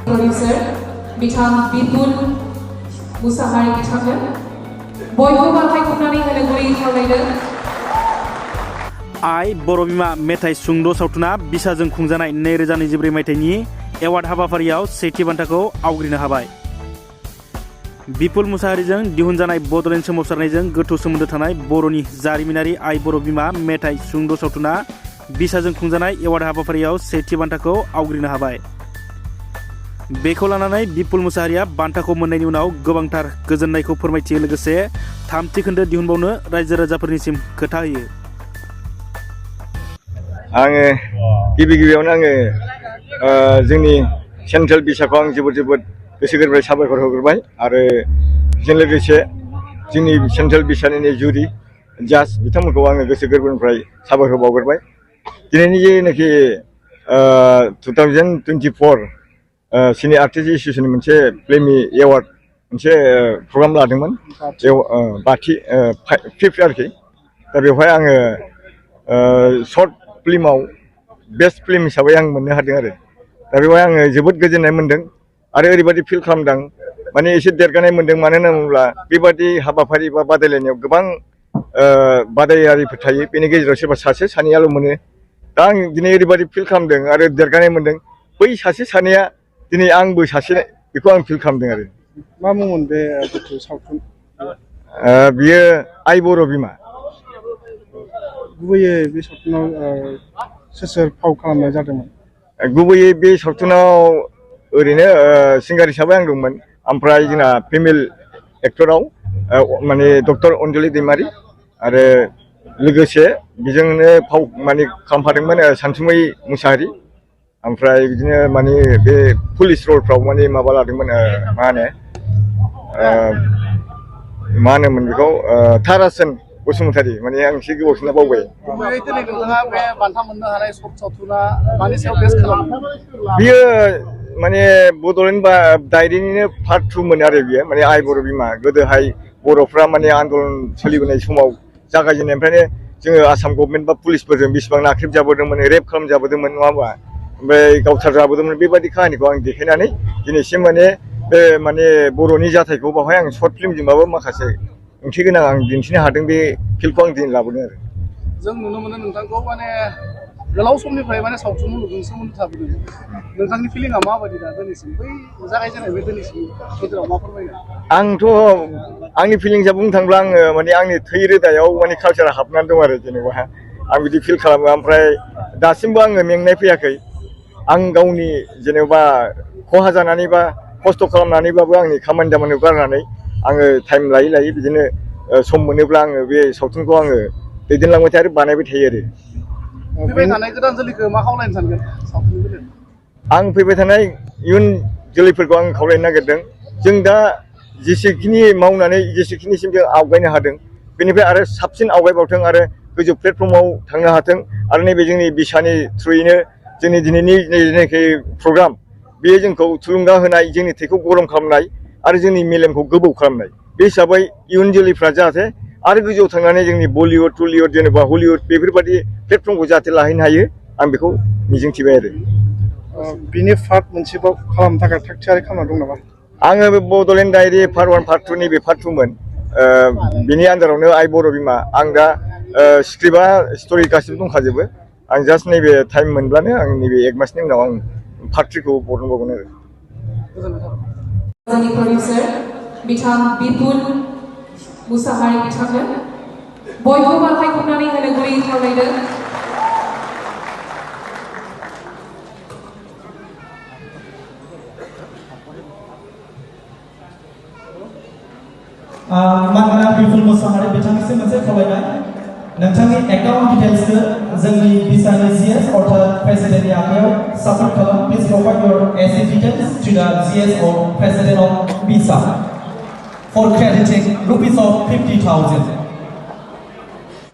Producer बिथां बिपुल मुसाहारि बिथांनो बयबो बाहाय खुंनानै होनो गुरै खावलायदों। आइ बर' बिमा मेथाइ सुंद' सावथुना बिसाजों खुंजानाय 2024 मायथाइनि एवार्ड हाबाफारियाव सेथि बान्थाखौ आवग्रिनो हाबाय। बिपुल मुसाहारिजों दिहुनजानाय बड'लेण्ड सोमावसारनायजों गोथौ सोमोन्दो थानाय बर'नि जारिमिनारि आइ बर' बिमा मेथाइ सुंद' सावथुना बिसाजों खुंजानाय एवार्ड हाबाफारियाव सेथि बान्थाखौ आवग्रिनो हाबाय। बेखौ लानानै बिपुल मुसाहारिया बान्थाखौ मोननायनि उनाव गोबांथार गोजोननायखौ फोरमायथियो लोगोसे थामथि खोन्दो दिहुनबावनो रायजो राजाफोरनिसिम खोथा होयो। आङो गिबियावनो जोंनि सेन्ट्रेल बिसाखौ आं जोबोद गोसो गोरबोयै साबायखर होग्रोबाय आरो बेजों लोगोसे जोंनि सेन्ट्रेल बिसानि जुरि जाज बिथांमोनखौ आङो गोसो गोरबोनिफ्राय साबायखर बावग्रोबाय। दिनैनि जेनाखि 2024 सिने आर्टिस्ट एस'सिएशननि मोनसे फिल्मनि एवार्ड मोनसे प्रग्राम लादोंमोन बाथि 5th आरोखि। दा बेवहाय आङो शर्ट फिल्माव बेस्ट फिल्म हिसाबै आं मोननो हादों आरो दा बेवहाय आङो जोबोद गोजोननाय मोन्दों आरो ओरैबायदि फिल खालामदों माने एसे देरगानाय मोन्दों। मानो होनना बुङोब्ला बेबादि हाबाफारि बा बादायलायनायाव गोबां बादायारिफोर थायो, बेनि गेजेराव सोरबा सासे सानैयाल' मोनो। दा आं दिनै ओरैबायदि फिल खालामदों आरो देरगानाय मोन्दों बै सासे सानैया दिनै आंबो सासे बेखौ आं फिल खालामदों आरो। मा मुंमोन बे सावथुन? बियो आइ बर' बिमा। गुबैयै बे सावथुनाव सोर फाव खालामनाय जादोंमोन? गुबैयै बे सावथुनाव ओरैनो सिंगार हिसाबै आं दंमोन, ओमफ्राय जोंना फिमेल एक्टराव माने डक्टर अनजलि दैमारि आरो लोगोसे बेजोंनो फाव माने खालामफादोंमोन सानसुमै मुसाहारि। ओमफ्राय बिदिनो माने बे पुलिस रलफ्राव माने माबा लादोंमोन मा होनोमोन बेखौ तारासन बसुमतारी। माने आं एसे गोबावसिन बावबाय। दिनै नोंथाङा बे बान्था मोननो हानाय सर्ट सावथुना मानि सायाव बेस खालामो? बियो माने बड'लेण्ड बा डायरिनिनो पार्ट 2 मोन आरो बियो माने आइ बर' बिमा। गोदोहाय बर'फ्रा माने आन्दलन सोलिबोनाय समाव जागायजेननायनिफ्रायनो जोङो आसाम गभर्नमेन्ट बा पुलिसफोरजों बेसेबां नाख्रेब जाबोदोंमोन, रेप खालामजाबोदोंमोन नङा होमबा, ओमफ्राय गावथार जाबोदोंमोन। बेबायदि खाहानिखौ आं देखायनानै दिनैसिम माने बे माने बर'नि जाथायखौ बावहाय आं सर्ट फिल्मजोंबाबो माखासे ओंथि गोनां आं दिन्थिनो हादों। बे फिल्मखौ आं दिनै लाबोदों आरो। जों नुनो मोनो नोंथांखौ माने गोलाव समनिफ्राय माने सावथुन मुलुगजों सोमोन्दो थाबोदों। नोंथांनि फिलिंआ माबायदि दा दिनैसिम, बै जागायजेननाय दिनैसिम गेजेराव मा फोरमायगोन? आंथ' आंनि फिलिंसा बुंनो थाङोब्ला आङो माने आंनि थै रोदायाव माने कालसारा हाबनानै दं आरो जेनेबा आं बिदि फिल खालामो। ओमफ्राय दासिमबो आङो मेंनाय फैयाखै। आं गावनि जेनेबा खहा जानानै बा खस्थ' खालामनानैबाबो आंनि खामानि दामानिखौ गारनानै आङो टाइम लायै बिदिनो सम मोनोब्ला आङो बे सावथुनखौ आङो दैदेनलांबाय थायो आरो बानायबाय थायो आरो। फैबाय थानाय गोदान जोलैखौ मा खावलायनो सानगोन सावथुननि बेलायाव? आं फैबाय थानाय इयुन जोलैफोरखौ आं खावलायनो नागिरदों, जों दा जेसेखिनि मावनानै जेसेखिनिसिम जों आवगायनो हादों बेनिफ्राय आरो साबसिन आवगायबावथों आरो गोजौ प्लेटफर्माव थांनो हाथों। आरो नैबे जोंनि बिसानि थ्रुयैनो जोंनि दिनैनि जेनाखि प्रग्राम बेयो जोंखौ थुलुंगा होनाय, जोंनि थैखौ गरम खालामनाय आरो जोंनि मेलेमखौ गोबौ खालामनाय। बे हिसाबै इयुन जोलैफ्रा जाहाथे आरो गोजौआव थांनानै जोंनि बलिउड टलिउड जेनेबा हलिउड बेफोरबायदि प्लेटफर्मखौ जाहाथे लाहैनो हायो आं बेखौ मिजिंथिबाय आरो। बिनि पार्ट मोनसेबाव खालामनो थाखाय थाग थियारि खालामना दं नामा? आङो बे बड'लेण्ड डायरि पार्ट 1 पार्ट 2 नैबे पार्ट 2 मोन। बिनि आन्दारावनो आइ बर' बिमा। आं दा स्क्रिप्टआ स्ट'रि गासिबो दंखाजोबो। आं जास्ट नैबे टाइम मोनब्लानो आं नैबे 1 मासनि उनाव आं पार्ट 3 खौ बरनबावगोन आरो। जोंनि प्रडिउसार बिथां बिपुल मुसाहारि बिथांनो बयबो बाहाय खुंनानै होनो गुरै खावलायदों। मानोना बिपुल मुसाहारि बिथांनिसिम मोनसे खावलायनाय, नोंथांनि एकाउन्ट डिटेल्सखौ जोंनि बिसानि GS अर्थात प्रेसिडेन्टनि आखायाव साबमिट खालाम। Please provide your AC details to the GS or President of BISA for crediting rupees of 50,000.